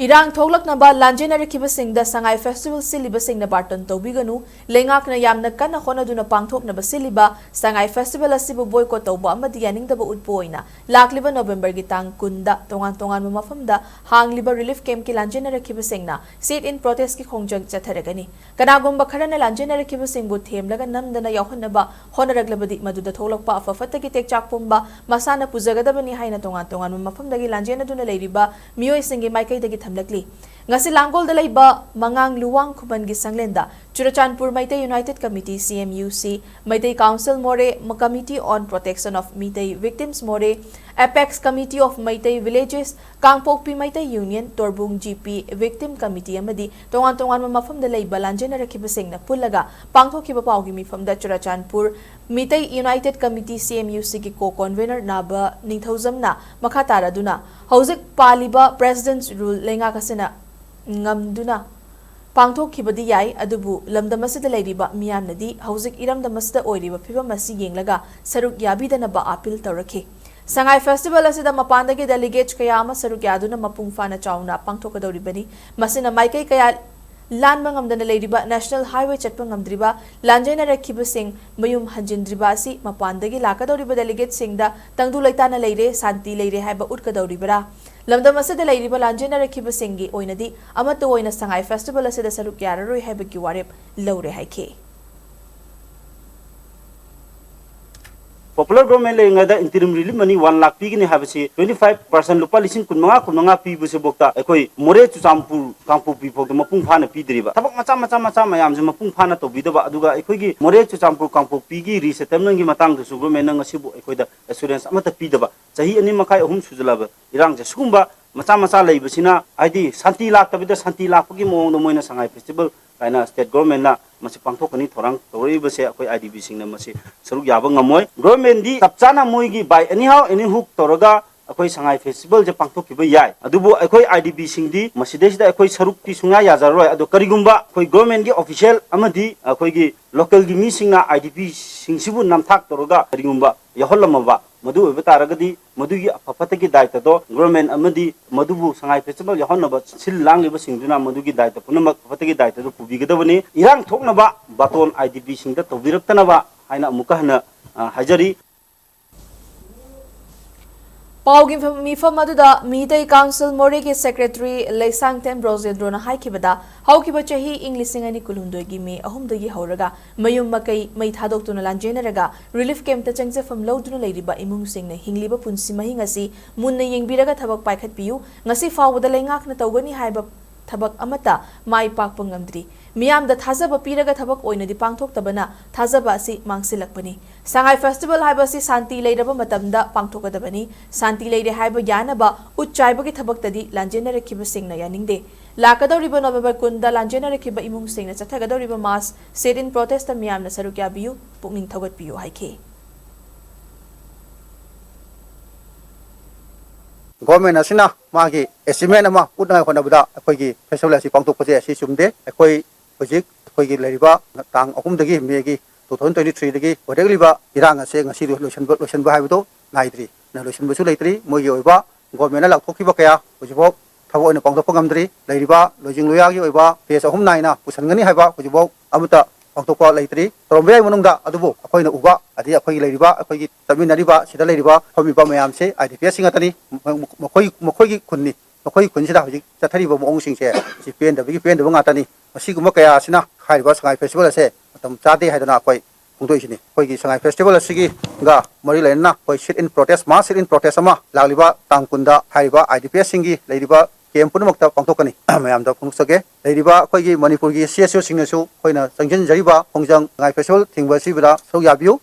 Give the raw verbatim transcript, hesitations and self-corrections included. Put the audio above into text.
ꯏꯔꯥꯡ ꯊꯣꯛꯂꯛꯅꯕ ꯂꯥꯟꯖꯦꯟꯅꯔꯛꯈꯤꯕꯁꯤꯡꯗ ꯁꯉꯥꯏ ꯐꯦꯁꯇꯤꯚꯦꯜ ꯁꯤꯜꯂꯤꯕꯁꯤꯡꯅ ꯕꯥꯔꯇꯟ ꯇꯧꯕꯤꯒꯅꯨ꯫ ꯂꯩꯉꯥꯛꯅ ꯌꯥꯝꯅ ꯀꯟꯅ ꯍꯣꯠꯅꯗꯨꯅ ꯄꯥꯡꯊꯣꯛꯅꯕ ꯁꯤꯜꯂꯤꯕ ꯁꯉꯥꯏ ꯐꯦꯁꯇꯤꯚꯦꯜ ꯑꯁꯤꯕꯨ ꯕꯣꯏꯀꯣꯠ ꯇꯧꯕ ꯑꯃꯗꯤ ꯌꯥꯅꯤꯡꯗꯕ ꯎꯠꯄ ꯑꯣꯏꯅ ꯂꯥꯛꯂꯤꯕ ꯅꯣꯚꯦꯝꯕꯔꯒꯤ ꯇꯥꯡ ꯀꯨꯟꯗ ꯇꯣꯉꯥꯟ ꯇꯣꯉꯥꯟꯕ ꯃꯐꯝꯗ ꯍꯥꯡꯂꯤꯕ ꯔꯤꯂꯤꯐ ꯀꯦꯝꯞꯀꯤ ꯂꯥꯟꯖꯦꯟꯅꯔꯛꯈꯤꯕꯁꯤꯡꯅ ꯁꯤꯠ ꯏꯟ ꯄ꯭ꯔꯣꯇꯦꯁꯀꯤ ꯈꯣꯡꯖꯪ ꯆꯠꯊꯔꯒꯅꯤ꯫ ꯀꯅꯥꯒꯨꯝꯕ ꯈꯔꯅ ꯂꯥꯟꯖꯦꯟꯅꯔꯛꯈꯤꯕꯁꯤꯡꯕꯨ ꯊꯦꯝꯂꯒ ꯅꯝꯗꯅ ꯌꯥꯎꯍꯟꯅꯕ ꯍꯣꯠꯅꯔꯛꯂꯕꯗꯤ ꯃꯗꯨꯗ ꯊꯣꯛꯂꯛꯄ ꯑꯐ ꯐꯠꯇꯒꯤ ꯇꯦꯛꯆꯥꯛ ꯄꯨꯝꯕ ꯃꯁꯥꯅ ꯄꯨꯖꯒꯗꯕꯅꯤ ꯍꯥꯏꯅ ꯇꯣꯉꯥꯟ ꯇꯣꯉꯥꯟꯕ ꯃꯐꯝꯗꯒꯤ ꯂꯥꯟꯖꯦꯟꯅꯗꯨꯅ ꯂꯩꯔꯤꯕ ꯃꯤꯑꯣꯏꯁꯤꯡꯒꯤ ꯃꯥꯏꯀꯩꯗꯒꯤ ꯊꯝꯂꯛꯂꯤ꯫ ꯉꯁꯤ ꯂꯥꯡꯒꯣꯜꯗ ꯂꯩꯕ ꯃꯉꯥꯡ ꯂꯨꯋꯥꯡ ꯈꯨꯃꯟꯒꯤ ꯁꯪꯂꯦꯟꯗ Churachandpur Meitei united committee, C M U C, Meitei council Moreh, committee on protection of Meitei victims Moreh, apex committee of Meitei villages, Kangpokpi Meitei union, Torbung G P victim committee ꯑꯃꯗꯤ ꯇꯣꯉꯥꯟ ꯇꯣꯉꯥꯟꯕ ꯃꯐꯝꯗ ꯂꯩꯕ ꯂꯥꯟꯖꯦꯟꯅꯔꯛꯈꯤꯕꯁꯤꯡꯅ ꯄꯨꯜꯂꯒ ꯄꯥꯡꯊꯣꯛꯈꯤꯕ ꯄꯥꯎꯒꯤ ꯃꯤꯐꯝꯗ Churachandpur Meitei united committee, C M U ꯁꯤꯒꯤ ꯀꯣ ꯀꯣꯟꯚꯦꯅꯔ ꯅꯥꯕ ꯅꯤꯡꯊꯧꯖꯝꯅ ꯃꯈꯥ ꯇꯥꯔꯗꯨꯅ ꯍꯧꯖꯤꯛ ꯄꯥꯜꯂꯤꯕ ꯄ꯭ꯔꯦꯁꯤꯗꯦꯟꯠꯁ ꯔꯨꯜ ꯂꯩꯉꯥꯛ ꯑꯁꯤꯅ ꯉꯝꯗꯨꯅ ꯄꯥꯡꯊꯣꯛꯈꯤꯕꯗꯤ ꯌꯥꯏ, ꯑꯗꯨꯕꯨ ꯂꯝꯗꯝ ꯑꯁꯤꯗ ꯂꯩꯔꯤꯕ ꯃꯤꯌꯥꯝꯅꯗꯤ ꯍꯧꯖꯤꯛ ꯏꯔꯝꯗꯝ ꯑꯁꯤꯗ ꯑꯣꯏꯔꯤꯕ ꯐꯤꯕꯝ ꯑꯁꯤ ꯌꯦꯡꯂꯒ ꯁꯔꯨꯛ ꯌꯥꯕꯤꯗꯅꯕ ꯑꯥꯄꯤꯜ ꯇꯧꯔꯛꯈꯤ꯫ ꯁꯉꯥꯏ ꯐꯦꯁꯇꯤꯚꯦꯜ ꯑꯁꯤꯗ ꯃꯄꯥꯟꯗꯒꯤ ꯗꯦꯂꯤꯒꯦꯠꯁ ꯀꯌꯥ ꯑꯃ ꯁꯔꯨꯛ ꯌꯥꯗꯨꯅ ꯃꯄꯨꯡ ꯐꯥꯅ ꯆꯥꯎꯅ ꯄꯥꯡꯊꯣꯛꯀꯗꯧꯔꯤꯕꯅꯤ꯫ ꯃꯁꯤꯅ ꯃꯥꯏꯀꯩ ꯀꯌꯥ ꯂꯥꯟꯕ ꯉꯝꯗꯅ ꯂꯩꯔꯤꯕ ꯅꯦꯁꯅꯦꯜ ꯍꯥꯏꯋꯦ ꯆꯠꯄ ꯉꯝꯗ꯭ꯔꯤꯕ, ꯂꯥꯟꯖꯦꯟꯅꯔꯛꯈꯤꯕꯁꯤꯡ ꯃꯌꯨꯝ ꯍꯟꯖꯤꯟꯗ꯭ꯔꯤꯕ ꯑꯁꯤ ꯃꯄꯥꯟꯗꯒꯤ ꯂꯥꯛꯀꯗꯧꯔꯤꯕ ꯗꯦꯂꯤꯒꯦꯠꯁꯤꯡꯗ ꯇꯪꯗꯨ ꯂꯩꯇꯥꯅ ꯂꯩꯔꯦ, ꯁꯥꯟꯇꯤ ꯂꯩꯔꯦ ꯍꯥꯏꯕ ꯎꯠꯀꯗꯧꯔꯤꯕꯔꯥ? ꯂꯝꯗꯝ ꯑꯁꯤꯗ ꯂꯩꯔꯤꯕ ꯂꯥꯟꯖꯦꯟꯅꯔꯛꯈꯤꯕꯁꯤꯡꯒꯤ ꯑꯣꯏꯅꯗꯤ ꯑꯃꯠꯇ ꯑꯣꯏꯅ ꯁꯉꯥꯏ ꯐꯦꯁꯇꯤꯚꯦꯜ ꯑꯁꯤꯗ ꯁꯔꯨꯛ ꯌꯥꯔꯔꯣꯏ ꯍꯥꯏꯕꯒꯤ ꯋꯥꯔꯦꯞ ꯂꯧꯔꯦ ꯍꯥꯏꯈꯤ꯫ ꯄꯣꯄꯨꯂꯔ ꯒꯣꯔꯃꯦꯟ ꯂꯩꯔꯤꯉꯩꯗ ꯏꯟꯇꯤꯔꯤꯝ ꯔꯤꯂꯤꯐ ꯃꯅꯤ ꯋꯥꯟ ꯂꯥꯛ ꯄꯤꯒꯅꯤ ꯍꯥꯏꯕꯁꯤ, ꯇ꯭ꯋꯦꯟꯇꯤ ꯐꯥꯏꯚ ꯄꯥꯔꯁꯦꯟ, ꯂꯨꯄꯥ ꯂꯤꯁꯤꯡ ꯀꯨꯟꯃꯉꯥ, ꯀꯨꯟꯃꯉꯥ ꯄꯤꯕꯁꯤꯐꯥꯎꯗ ꯑꯩꯈꯣꯏ ꯃꯣꯔꯦ, ꯆꯨꯔꯆꯥꯟꯄꯨꯔ, ꯀꯥꯡꯄꯣꯛꯄꯤ ꯐꯥꯎꯗ ꯃꯄꯨꯡ ꯐꯥꯅ ꯄꯤꯗ꯭ꯔꯤꯕ꯫ ꯊꯕꯛ ꯃꯆꯥ ꯃꯆꯥ ꯃꯆꯥ ꯃꯌꯥꯝꯁꯦ ꯃꯄꯨꯡ ꯐꯥꯅ ꯇꯧꯕꯤꯗꯕ, ꯑꯗꯨꯒ ꯑꯩꯈꯣꯏꯒꯤ ꯃꯣꯔꯦ, ꯆꯨꯔꯆꯥꯟꯄꯨꯔ, ꯀꯥꯡꯄꯣꯛꯄꯤꯒꯤ ꯔꯤꯁꯦꯇꯜꯃꯦꯟꯒꯤ ꯃꯇꯥꯡꯗꯁꯨ ꯒꯣꯔꯃꯦꯟꯅ ꯉꯁꯤꯕꯨ ꯑꯩꯈꯣꯏꯗ ꯑꯦꯁꯨꯔꯦꯟꯁ ꯑꯃꯠꯇ ꯄꯤꯗꯕ꯫ ꯆꯍꯤ ꯑꯅꯤ ꯃꯈꯥꯏ, ꯑꯍꯨꯝ ꯁꯨꯖꯜꯂꯕ ꯏꯔꯥꯡꯁꯦ꯫ ꯁꯤꯒꯨꯝꯕ ꯃꯆꯥ ꯃꯆꯥ ꯂꯩꯕꯁꯤꯅ, ꯍꯥꯏꯗꯤ, ꯁꯥꯟꯇꯤ ꯂꯥꯛꯇꯕꯤꯗ ꯁꯥꯟꯇꯤ ꯂꯥꯛꯄꯒꯤ ꯃꯑꯣꯡꯗ ꯃꯣꯏꯅ ꯁꯉꯥꯏ ꯐꯦꯁꯇꯤꯚꯦꯜ ꯀꯥꯏꯅ ꯁ꯭ꯇꯦꯠ ꯒꯣꯔꯃꯦꯟꯅ ꯃꯁꯤ ꯄꯥꯡꯊꯣꯛꯀꯅꯤ ꯊꯧꯔꯥꯡ ꯇꯧꯔꯛꯏꯕꯁꯦ, ꯑꯩꯈꯣꯏ ꯑꯥꯏ ꯗꯤ ꯕꯤꯁꯤꯡꯅ ꯃꯁꯤ ꯁꯔꯨꯛ ꯌꯥꯕ ꯉꯝꯃꯣꯏ꯫ ꯒꯣꯔꯃꯦꯟꯗꯤ ꯆꯞ ꯆꯥꯅ ꯃꯣꯏꯒꯤ by anyhow anyhook ꯇꯧꯔꯒ ꯑꯩꯈꯣꯏ ꯁꯉꯥꯏ ꯐꯦꯁꯇꯤꯚꯦꯜꯁꯦ ꯄꯥꯡꯊꯣꯛꯈꯤꯕ ꯌꯥꯏ, ꯑꯗꯨꯕꯨ ꯑꯩꯈꯣꯏ ꯑꯥꯏ ꯗꯤ ꯕꯤꯁꯤꯡꯗꯤ ꯃꯁꯤꯗꯩꯁꯤꯗ ꯑꯩꯈꯣꯏ ꯁꯔꯨꯛꯇꯤ ꯁꯨꯡꯌꯥ ꯌꯥꯖꯔꯔꯣꯏ꯫ ꯑꯗꯣ ꯀꯔꯤꯒꯨꯝꯕ ꯑꯩꯈꯣꯏ ꯒꯣꯔꯃꯦꯟꯒꯤ ꯑꯣꯐꯤꯁꯤꯌꯦꯜ ꯑꯃꯗꯤ ꯑꯩꯈꯣꯏꯒꯤ ꯂꯣꯀꯦꯜꯒꯤ ꯃꯤꯁꯤꯡꯅ ꯑꯥꯏ ꯗꯤ ꯕꯤꯁꯤꯡꯁꯤꯕꯨ ꯅꯝꯊꯥꯛ ꯇꯧꯔꯒ ꯀꯔꯤꯒꯨꯝꯕ ꯌꯥꯎꯍꯜꯂꯝꯃꯕ, ꯃꯗꯨ ꯑꯣꯏꯕ ꯇꯥꯔꯒꯗꯤ ꯃꯗꯨꯒꯤ ꯑꯐ ꯐꯠꯇꯒꯤ ꯗꯥꯏꯇꯗꯣ ꯒꯣꯔꯃꯦꯟ ꯑꯃꯗꯤ ꯃꯗꯨꯕꯨ ꯁꯉꯥꯏ ꯐꯦꯁꯇꯤꯚꯦꯜ ꯌꯥꯎꯍꯟꯅꯕ ꯁꯤꯜ ꯂꯥꯡꯂꯤꯕꯁꯤꯡꯗꯨꯅ ꯃꯗꯨꯒꯤ ꯗꯥꯏꯇ ꯄꯨꯝꯅꯃꯛ ꯑꯐ ꯐꯠꯇꯒꯤ ꯗꯥꯏꯇꯗꯨ ꯄꯨꯕꯤꯒꯗꯕꯅꯤ꯫ ꯏꯔꯥꯡ ꯊꯣꯛꯅꯕ ꯕꯥꯇꯣꯟ ꯑꯥꯏ ꯗꯤ ꯄꯤꯁꯤꯡꯗ ꯇꯧꯕꯤꯔꯛꯇꯅꯕ ꯍꯥꯏꯅ ꯑꯃꯨꯛꯀ ꯍꯟꯅ, ꯑ, ꯍꯥꯏꯖꯔꯤ꯫ ꯄꯥꯎꯒꯤ ꯃꯤꯐꯝ ꯑꯗꯨꯗ ꯃꯤꯇꯩ ꯀꯥꯎꯟꯁꯤꯜ ꯃꯣꯔꯦꯒꯤ ꯁꯦꯀ꯭ꯔꯦꯇꯔꯤ ꯂꯩꯁꯥꯡꯊꯦꯝ ꯕ꯭ꯔꯣꯖꯦꯟꯗ꯭ꯔꯣꯅ ꯍꯥꯏꯈꯤꯕꯗ, ꯍꯧꯈꯤꯕ ꯆꯍꯤ ꯏꯪ ꯂꯤꯁꯤꯡ ꯑꯅꯤ ꯀꯨꯟꯍꯨꯝꯗꯣꯏꯒꯤ ꯃꯦ ꯑꯍꯨꯝꯗꯒꯤ ꯍꯧꯔꯒ ꯃꯌꯨꯝ ꯃꯀꯩ ꯃꯩ ꯊꯥꯗꯣꯛꯇꯨꯅ ꯂꯥꯟꯖꯦꯟꯅꯔꯒ ꯔꯤꯂꯤꯐ ꯀꯦꯝꯞꯇ ꯆꯪꯖꯐꯝ ꯂꯧꯗꯨꯅ ꯂꯩꯔꯤꯕ ꯏꯃꯨꯡꯁꯤꯡꯅ ꯍꯤꯡꯂꯤꯕ ꯄꯨꯟꯁꯤ ꯃꯍꯤꯡ ꯑꯁꯤ ꯃꯨꯟꯅ ꯌꯦꯡꯕꯤꯔꯒ ꯊꯕꯛ ꯄꯥꯏꯈꯠꯄꯤꯌꯨ꯫ ꯉꯁꯤ ꯐꯥꯎꯕꯗ ꯂꯩꯉꯥꯛꯅ ꯇꯧꯒꯅꯤ ꯍꯥꯏꯕ ꯊꯕꯛ ꯑꯃꯠꯇ ꯃꯥꯏ ꯄꯥꯛꯄ ꯉꯝꯗ꯭ꯔꯤ꯫ ꯃꯤꯌꯥꯝꯗ ꯊꯥꯖꯕ ꯄꯤꯔꯒ ꯊꯕꯛ ꯑꯣꯏꯅꯗꯤ ꯄꯥꯡꯊꯣꯛꯇꯕꯅ ꯊꯥꯖꯕ ꯑꯁꯤ ꯃꯥꯡꯁꯤꯜꯂꯛꯄꯅꯤ꯫ ꯁꯉꯥꯏ ꯐꯦꯁꯇꯤꯚꯦꯜ ꯍꯥꯏꯕ ꯑꯁꯤ ꯁꯥꯟꯇꯤ ꯂꯩꯔꯕ ꯃꯇꯝꯗ ꯄꯥꯡꯊꯣꯛꯀꯗꯕꯅꯤ꯫ ꯁꯥꯟꯇꯤ ꯂꯩꯔꯦ ꯍꯥꯏꯕ ꯌꯥꯅꯕ ꯎꯠ ꯆꯥꯏꯕꯒꯤ ꯊꯕꯛꯇꯗꯤ ꯂꯥꯟꯖꯦꯟꯅꯔꯛꯈꯤꯕꯁꯤꯡꯅ ꯌꯥꯅꯤꯡꯗꯦ꯫ ꯂꯥꯛꯀꯗꯧꯔꯤꯕ ꯅꯣꯕꯦꯝꯕꯔ ꯀꯨꯟꯗ ꯂꯥꯟꯖꯦꯟꯅꯔꯛꯈꯤꯕ ꯏꯃꯨꯡꯁꯤꯡꯅ ꯆꯠꯊꯒꯗꯧꯔꯤꯕ ꯃꯥꯁ ꯁꯤꯠ ꯏꯟ ꯄ꯭ꯔꯣꯇꯦꯁꯇ ꯃꯤꯌꯥꯝꯅ ꯁꯔꯨꯛ ꯌꯥꯕꯤꯌꯨ, ꯄꯨꯛꯅꯤꯡ ꯊꯧꯒꯠꯄꯤꯌꯨ ꯍꯥꯏꯈꯤ꯫ ꯒꯣꯔꯃꯦꯟ ꯑꯁꯤꯅ ꯃꯥꯒꯤ ꯑꯦꯆꯤꯞꯃꯦꯟ ꯑꯃ ꯎꯠꯅꯉꯥꯏ ꯍꯣꯠꯅꯕꯗ ꯑꯩꯈꯣꯏꯒꯤ ꯐꯦꯁꯇꯤꯚꯦꯜ ꯑꯁꯤ ꯄꯥꯡꯊꯣꯛꯄꯁꯦ ꯑꯁꯤ ꯆꯨꯝꯗꯦ꯫ ꯑꯩꯈꯣꯏ ꯍꯧꯖꯤꯛ ꯑꯩꯈꯣꯏꯒꯤ ꯂꯩꯔꯤꯕ ꯇꯥꯡ ꯑꯍꯨꯝꯗꯒꯤ ꯃꯦꯒꯤ two thousand twenty three ꯗꯒꯤ ꯑꯣꯏꯔꯛꯂꯤꯕ ꯏꯔꯥꯡ ꯑꯁꯦ ꯉꯁꯤꯗꯤ ꯂꯣꯏꯁꯤꯟꯕ, ꯂꯣꯏꯁꯤꯟꯕ ꯍꯥꯏꯕꯗꯣ ꯅꯥꯏꯗ꯭ꯔꯤ꯫ ꯂꯣꯏꯁꯤꯟꯕꯁꯨ ꯂꯩꯇ꯭ꯔꯤ꯫ ꯃꯣꯏꯒꯤ ꯑꯣꯏꯕ ꯒꯣꯔꯃꯦꯟꯅ ꯂꯥꯎꯊꯣꯛꯈꯤꯕ ꯀꯌꯥ ꯍꯧꯖꯤꯛꯐꯥꯎ ꯊꯕꯛ ꯑꯣꯏꯅ ꯄꯥꯡꯊꯣꯛꯄ ꯉꯝꯗ꯭ꯔꯤ꯫ ꯂꯩꯔꯤꯕ ꯂꯣꯏꯖꯤꯡ ꯂꯣꯌꯥꯒꯤ ꯑꯣꯏꯕ ꯐꯦꯁ ꯑꯍꯨꯝ ꯅꯥꯏꯅ ꯄꯨꯁꯟꯒꯅꯤ ꯍꯥꯏꯕ ꯍꯧꯖꯤꯛꯐꯥꯎ ꯑꯃꯠꯇ ꯄꯥꯡꯊꯣꯛꯄ ꯂꯩꯇ꯭ꯔꯤ꯫ ꯇꯧꯔꯝꯕ ꯌꯥꯏ ꯃꯅꯨꯡꯗ, ꯑꯗꯨꯕꯨ ꯑꯩꯈꯣꯏꯅ ꯎꯕ, ꯑꯗꯩ ꯑꯩꯈꯣꯏꯒꯤ ꯂꯩꯔꯤꯕ, ꯑꯩꯈꯣꯏꯒꯤ ꯆꯠꯃꯤꯟꯅꯔꯤꯕ, ꯁꯤꯗ ꯂꯩꯔꯤꯕ ꯐꯝꯃꯤꯕ ꯃꯌꯥꯝꯁꯦ ꯑꯥꯏ ꯗꯤ ꯄꯤ ꯑꯦꯁꯁꯤꯡ ꯉꯥꯛꯇꯅꯤ꯫ ꯃꯈꯣꯏ, ꯃꯈꯣꯏꯒꯤ ꯈꯨꯟꯅꯤ꯫ ꯃꯈꯣꯏꯒꯤ ꯈꯨꯟꯁꯤꯗ ꯍꯧꯖꯤꯛ ꯆꯠꯊꯔꯤꯕ ꯃꯑꯣꯡꯁꯤꯡꯁꯦ ꯁꯤ ꯄꯦꯟꯗꯕꯒꯤ ꯄꯦꯟꯗꯕ ꯉꯥꯛꯇꯅꯤ꯫ ꯃꯁꯤꯒꯨꯝꯕ ꯀꯌꯥ ꯑꯁꯤꯅ ꯍꯥꯏꯔꯤꯕ ꯁꯉꯥꯏ ꯐꯦꯁꯇꯤꯚꯦꯜ ꯑꯁꯦ ꯃꯇꯝ ꯆꯥꯗꯦ ꯍꯥꯏꯗꯅ ꯑꯩꯈꯣꯏ ꯐꯣꯡꯗꯣꯛꯏꯁꯤꯅꯤ꯫ ꯑꯩꯈꯣꯏꯒꯤ ꯁꯉꯥꯏ ꯐꯦꯁꯇꯤꯚꯦꯜ ꯑꯁꯤꯒꯤꯒ ꯃꯔꯤ ꯂꯩꯅꯅ ꯑꯩꯈꯣꯏ ꯁꯤꯠ ꯏꯟ ꯄ꯭ꯔꯣꯇꯦꯁ, ꯃꯥꯁ ꯁꯤꯠ ꯏꯟ ꯄ꯭ꯔꯣꯇꯦꯁ ꯑꯃ ꯂꯥꯛꯂꯤꯕ ꯇꯥꯡ ꯀꯨꯟꯗ ꯍꯥꯏꯔꯤꯕ ꯑꯥꯏ ꯗꯤ ꯄꯤ ꯑꯦꯁꯁꯤꯡꯒꯤ ꯂꯩꯔꯤꯕ ꯀꯦꯝꯞ ꯄꯨꯝꯅꯃꯛꯇ ꯄꯥꯡꯊꯣꯛꯀꯅꯤ꯫ ꯃꯌꯥꯝꯗ ꯐꯣꯡꯗꯣꯛꯆꯒꯦ꯫ ꯂꯩꯔꯤꯕ ꯑꯩꯈꯣꯏꯒꯤ ꯃꯅꯤꯄꯨꯔꯒꯤ ꯁꯤ ꯑꯦꯁ ꯑꯣꯁꯤꯡꯅꯁꯨ ꯑꯩꯈꯣꯏꯅ ꯆꯪꯁꯤꯟꯖꯔꯤꯕ ꯈꯣꯡꯖꯪ ꯁꯉꯥꯏ ꯐꯦꯁꯇꯤꯚꯦꯜ ꯊꯤꯡꯕ ꯑꯁꯤꯕꯨꯗ ꯁꯔꯨꯛ ꯌꯥꯕꯤꯌꯨ꯫